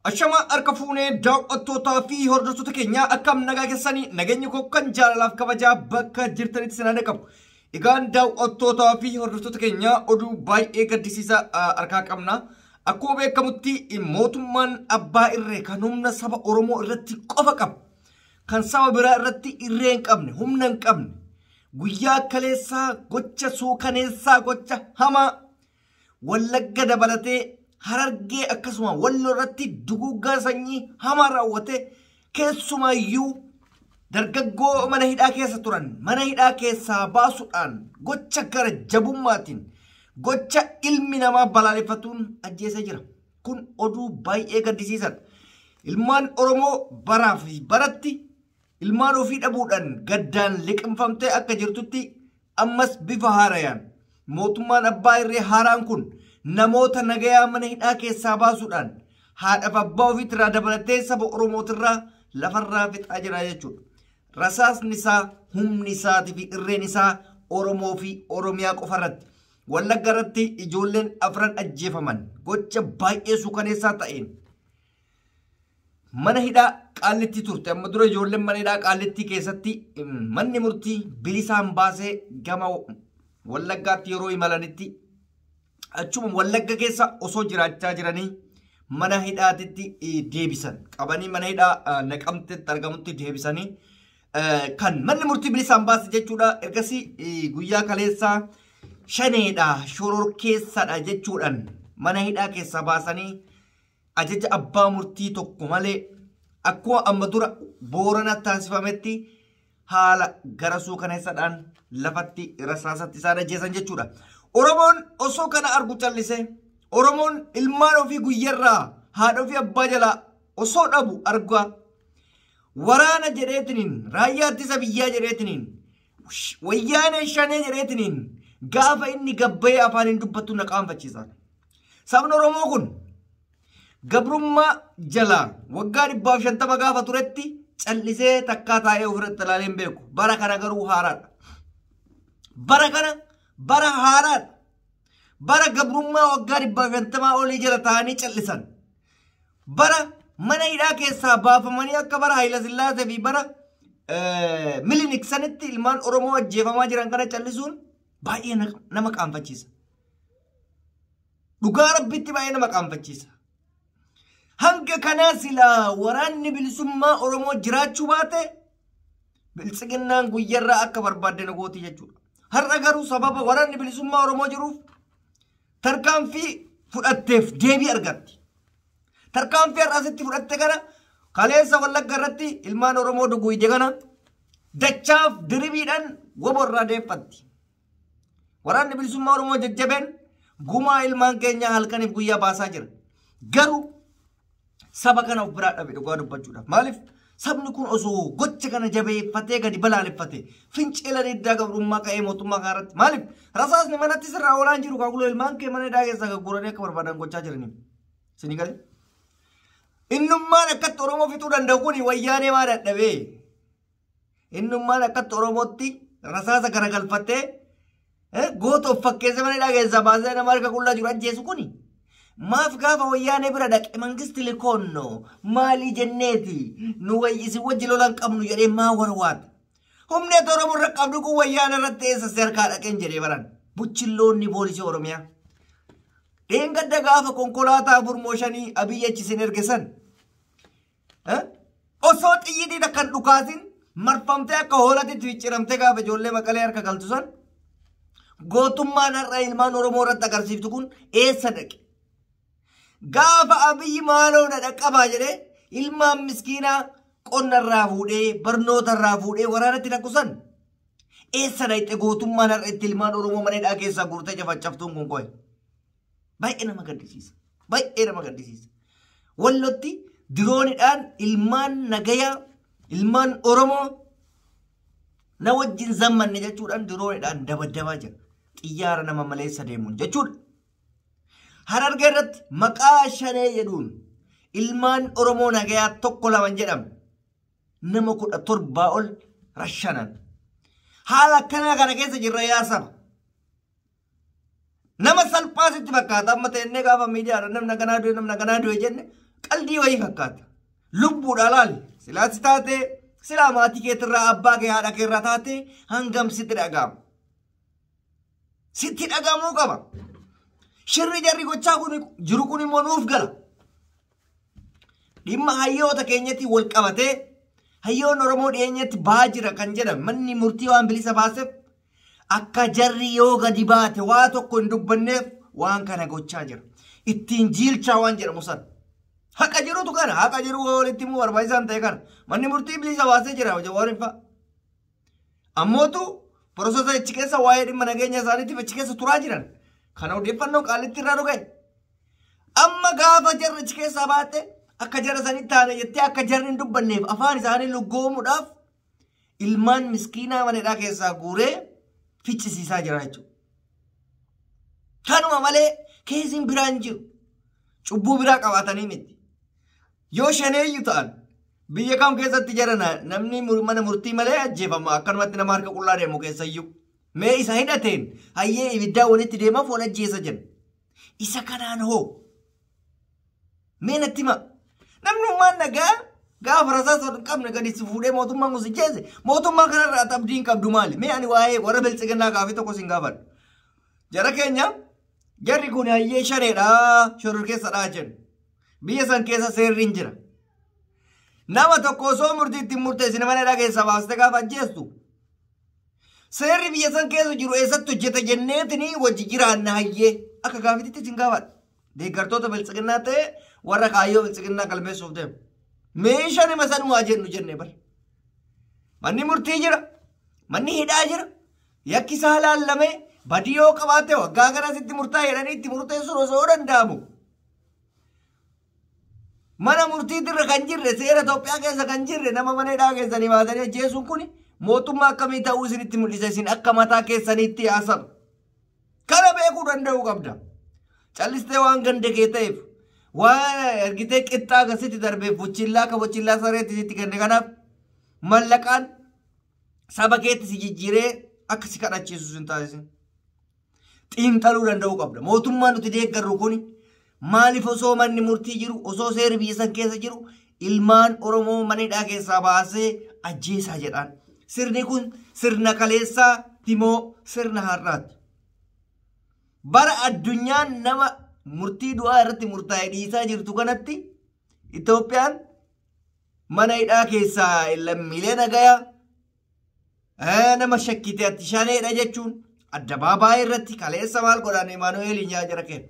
Ashama harka fuunee daawwattootaa fi hordoftoota keenyaa, akkam nagaa keessanii? Nageenya koo kan jaalalaaf kabajaa bakka jirtanitti sinaa qabu. Egaan daawwattootaa fi hordoftoota keenyaa, oduu baay'ee gaddisiisaa harkaa qabna. Akkuma beekamutti mootummaan abbaa irree kan humna saba Oromoo irratti qofa qabu, kan saba biraa irratti irree hin qabne, humna hin qabne, guyyaa kaleessaa gocha suukaneessaa, gocha hamaa Wallagga dabalatee Harargee akkasuma Walloo irratti duguuggaa sanyii hamaa raawwate, keessumaayyuu dargaggoo mana hidhaa keessa turan mana hidhaa keessaa baasuudhaan gocha gara jabummaatiin, gocha ilmi namaa balaaleffatuun ajjeesee jira. Kun oduu baay'ee gaddisiisadha. Ilmaan Oromoo baraa fi baratti ilmaan ofii dhabuudhaan gaddaan liqimfamtee akka jirtutti, ammas bifa haarayaan mootummaan abbaa irree haaraan kun namoota nagayaa mana hidhaa keessaa baasuudhaan haadhaaf abbaa ofiitirraa dabalatee saba Oromootirraa lafarraa fixaa jira jechuudha. Rasaasni isaa, humni isaatii fi irreen isaa Oromoo fi Oromiyaa qofa irratti. Wallagga irratti ijoolleen afran ajjeefaman gocha baay'ee suukaneessaa ta'een mana hidhaa Qaallittii turte. Amma dura ijoolleen mana hidhaa Qaallittii keessatti manni murtii bilisaan baasee gama Wallaggaatti yeroo imalanitti, achuma Wallagga keessa osoo jiraachaa jiranii mana hidhaatitti deebisan. Qabanii mana hidhaa Naqamtetti argamutti deebisanii kan manni murtii bilisaan baase jechuudha. Ergasii guyyaa kaleessaa shaneedha, shororkeessadha jechuudhaan mana hidhaa keessaa baasanii ajaja abbaa murtii tokko malee akkuma amma dura Boorana taasifametti haala gara suukaneessaadhaan lafatti rasaasatti isaan ajjeesan jechuudha. Oromoon osoo kana argu callise, Oromoon ilmaan ofii guyyarraa haadha ofii abbaa jalaa osoo dhabu argaa, waraana jedheetiniin, raayyaa ittisa biyyaa jedheetiniin, wayyaanee shanee jedheetiniin gaafa inni gabbayee afaan hin dubbattu na qaanfachiisa. Sabni Oromoo kun gabrummaa jalaa waggaa 150 gaafa turetti callisee takkaa taa'ee ofirratti ilaalee hin beeku. Bara kana garuu haaraadha. Bara kana bara haaraadha. Bara gabrummaa waggaa 150 olii jala taa'anii callisan. Bara mana hidhaa keessaa baafamanii akka bara Hayila Sillaasee fi bara Milinik sanitti ilmaan Oromoo ajjeefamaa jiran kana callisuun baay'ee nama qaanfachiisa. Dhugaa Rabbitti baay'ee nama qaanfachiisa. Hanga kanaa silaa waraanni bilisummaa Oromoo jiraachuu baate, biltsiginnaan guyyarraa akka barbaadde na gooti jechuudha. Har'a garuu sababa waraanni bilisummaa Oromoo jiruuf tarkaanfii fudhatteef deebii argatti. Tarkaanfii har'a asitti fudhatte kana, kaleessa Wallagga irratti ilmaan Oromoo duguyde kana dachaaf diribiidhaan wobo irraa deeffatti. Waraanni bilisummaa Oromoo jajjabeen gumaa ilmaan keenyaa halkaniif guyyaa baasaa jira. Garuu saba kana of biraa dhabe dhugaa dubbachuudhaaf. Maaliif sabni kun osoo gocha kana jabeeffatee gadi balaaleffate, fincila diddaa gabrummaa ka'ee mootummaa kana irratti, maaliif rasaasni manatti sirraa oolaan jiru kakuloo ilmaan kee mana hidhaa keessaa gagguuranii akka barbaadan gochaa jiraniif. Isinii galee? Innummaan akkatti Oromoo fixuu danda'u kun wayyaanee maa dadhabee? Innummaan akkatti Oromootti rasaasa garagalfatee goota of fakkeessee mana hidhaa keessaa baasee nama harka qullaa jiru ajjeesu kuni maaf gaafa wayyaanee bira dhaqe mangisti likoonno maalii jenneeti nu isin wajji lolan qabnu jedhee maa warwaata? Humni ati Oromoo irra qabdu kun wayyaana irratti eessa si harkaa dhaqeen jedhee baran buchilloonni poolisii Oromiyaa. Dheengadda gaafa konkolaataa afur shanii Abiyyi achi isin erge san osoo xiyyitiin akka hin dhukaasin marfamtee akka hoolatti ficciramtee gaafa ijoollee Maqalee harka galtu san, gootummaan har'a ilmaan Oromoo irratti agarsiiftu kun eessa dhaqe? Gaafa Abiyyi maaloo na dhaqqabaa jedhee ilmaan miskiinaa qonna irraa fuudhee, barnoota irraa fuudhee waraanatti naqu san eessa dhaqxe gootummaan har'a itti ilmaan Oromoo mana hidhaa keessaa guurtee cafaccaftuun kun qo'e? Baay'ee nama gaddisiisa. Baay'ee nama gaddisiisa. Wallotti diroonidhaan ilmaan nagayaa, ilmaan Oromoo na wajjin zammanne jechuudhaan diroonidhaan dabaddabaa jira. Xiyyaara nama maleessa deemuun jechuudha. Harargee irratti maqaa shanee jedhuun ilmaan Oromoo nagayaa tokko lama jedhamne nama 17 ol rashanan. Haala akkanaa kana keessa jirra yaa saba. Nama salphaa sitti fakkaata amma ta'ennee gaafa miidiyaadha namni akkanaa du'e, namni akkanaa du'e jenne. Qaldii wayii fakkaata. Lubbuudha laali. Silaa si taate, silaa maatii keetirraa abbaa kee haadha keerraa taate hangam sitti dhaga'ama. Sitti dhaga'amuu qaba. Shirri jarri gochaa kun jiru kun immoo nuuf gala. Dhimma hayyoota keenyatti wal qabatee hayyoon Oromoo dhiyeenyatti ba'aa jira kan jedhame manni murtii waan bilisa baaseef akka jarri yoo gadi baate waa tokko hin dubbanneef waan kana gochaa jira. Ittiin jiilchaa waan jedhamu sana. Haqa jirutu kana haqa jiru walitti himuu barbaachisaan ta'e kana manni murtii bilisa baasee jira Jawaariin fa'a. Ammootu porososa achi keessa waa'ee dhimma nageenya isaaniitiif achi keessa turaa jiran. Kana odeeffannoo Qaalitti irraa dhuga'e. Amma gaafa jarri achi keessaa baate akka jara sanitti taane jettee akka jarri hin dubbanneef afaan isaanii luggoomuudhaaf ilmaan miskiinaa manedhaa keessaa guuree ficcisiisaa jira jechuudha. Kanuma malee keessiin biraan jiru. Cubbuu biraa qabaatanii miti. Yoo shaneeyyu ta'an biyya kam keessatti jarana namni mana murtii malee ajjeefama akkanumatti nama harka qullaa deemu keessayyuu. Mee isa hidhateen hayyee ibiddaa walitti deemaaf wal ajjeesa jenna. Isa kanaan hoo? Mee natti hima. Namnummaan nagaa gaafa rasaasa hin qabne gadi si fuudhee mootummaan kun si jeese mootummaa kanarraa abdii hin qabdu maali? Mee ani waa'ee warra biltsiginnaa gaafii tokko sin gaafadhu. Jara keenya jarri kun hayyee shaneedha shororkeessadha jennu. Biyya san keessa seerri hin jira. Nama tokko osoo murtii ittiin murteessine mana hidhaa keessaa baastee gaafa ajjeestu seerri biyya san keessa jiru eessatti hojjeta jenneetini wajji jiraanna hayyee akka gaafititti isin gaafadha. Deeggartoota biltsiginnaa ta'e warra kaayyoo biltsiginnaa galmeessuuf deemu. Meeshaan hima sanumaa jennu jennee bar. Manni murtii jira. Manni hidhaa jira. Yakki isaa laallamee badii yoo qabaatte waggaa kana sitti murtaa'e jedhanii itti murteessuun osoo danda'amu. Mana murtiitirra kan jirre seera Itoophiyaa keessa kan jirre nama mana hidhaa keessanii baasanii ajjeesuun kun mootummaa akkamii ta'uu isinitti mul'isa isin akka mataa keessaniitti yaasan. Kana beekuu danda'uu qabda. Callistee waan ganda kee ta'eef waan argitee qixxaa akkasitti darbeef buchillaa akka buchillaa sareetti sitti kenne kanaaf mallaqaan saba keetti si jijjiiree akka si kadhachiisu sin taasisin. Xiinxaluu danda'uu qabda. Mootummaan nuti deeggarru kun maaliif osoo manni murtii jiru osoo seerri biyya san keessa jiru ilmaan Oromoo mana hidhaa keessaa baasee ajjeesaa jedhaan. Sirni kun sirna kaleessaa timoo sirna har'aati. Bara addunyaan nama murtii du'aa irratti murtaa'e dhiisaa jirtu kanatti Itoophiyaan mana hidhaa keessaa lammiilee nagayaa nama shakkite ati shaneedha jechuun addabaabaayii irratti kaleessa maal godhan Imaanu'eel yaa jara kenna.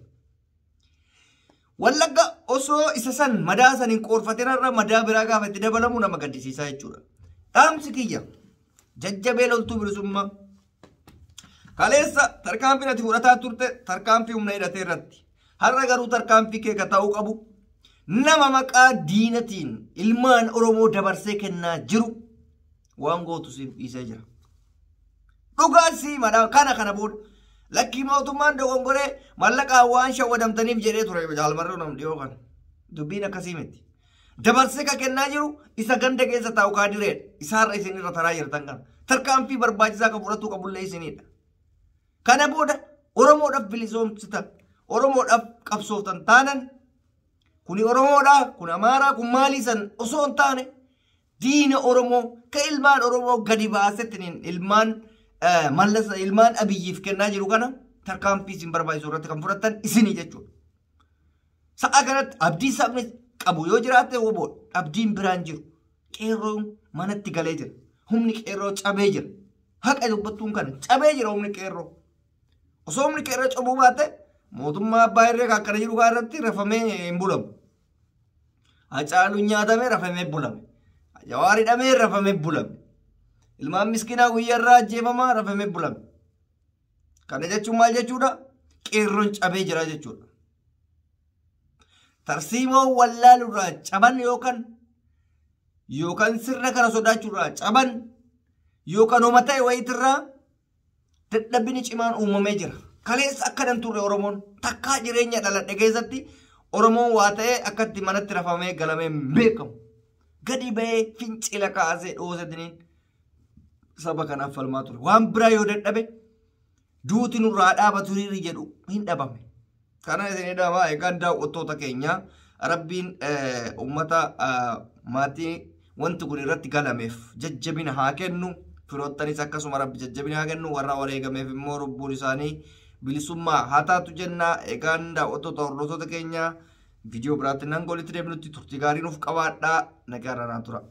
Wallagga osoo isa san madaa san hin qoorfatin irra madaa biraa gaafa itti dabalamu nama gaddisiisaa jechuudha. Dhaamsi kiyya jajjabee loltuu bilisummaa. Kaleessa tarkaanfii ati fudhataa turte tarkaanfii humna hidhatee irratti. Har'a garuu tarkaanfii kee ka ta'uu qabu nama maqaa diinatiin ilmaan Oromoo dabarsee kennaa jiru waan gootu siif dhiisee jira. Dhugaan sii madhaa kana kana booda lakkii mootummaan dogongoree mallaqaan waan shawwadamtaniif jedhee ture jaalmarroo nam dhiyoo kana. Dubbiin akkasii miti. Dabarsee ka kennaa jiru isa ganda keessa taa'u kaadireedha. Isaarra isin irra taraa jirtan kana. Tarkaanfii barbaachisaa kan fudhatuu qabullee isinidha. Kana booda Oromoodhaaf bilisoomsitan, Oromoodhaaf qabsooftan taanan kuni Oromoodha, kun Amaaraa, kun maalii san osoo hin taane diina Oromoo ka ilmaan Oromoo gadi baasettiin ilmaan mallasa ilmaan Abiyyiif kennaa jiru kana tarkaanfii isin barbaachisu irratti kan fudhattan isinii jechuudha. Sa'a kanatti abdii sabni qabu yoo jiraatte woboodha. Abdiin biraan jiru. Qeerroon manatti galee jira. Humni qeerroo cabee jira. Haqa dubbattuun kana cabee jira humni qeerroo. Osoo humni qeerroo cabuu baate mootummaa abbaa irree akkana jiru kaa irratti rafamee hin bulamu. Hacaaluun nyaatamee rafamee bulame. Jawaar hidhamee rafamee bulame. Ilmaan miskiinaa guyyaa irraa ajjeefamaa rafamee bulame. Kana jechuun maal jechuudha? Qeerroon cabee jira jechuudha. Tarsiimoo wallaaluurraa caban yookaan sirna kana sodaachuurraa caban yookaan homa ta'e wayitirraa dadhabbiin cimaan uumamee jira. Kaleessa akkanan turre Oromoon takkaa jireenya dhaladhe keessatti Oromoon waa ta'ee akkatti manatti rafamee galamee hin beekamu. Gadi ba'ee fincila kaasee dhoosetiniin saba kanaaf falmaa ture. Waan biraa yoo dadhabe duuti nurraa dhaabatu hiriirri jedhu hin dhabame. Kana isin hidhamaa eegaan daawwattoota keenya Rabbiin uummata maatii wanti kun irratti galameef jajjabina haa kennu. Firoottanis akkasuma Rabbi jajjabina haa kennu. Warra wareegameef immoo lubbuun isaanii bilisummaa haa taatu jenna. Egaan daawwattoota hordoftoota keenya, viidiyoo biraatti nan golitti deebinutti turtii gaarii nuuf qabaadhaa. Nagaa irraa tura.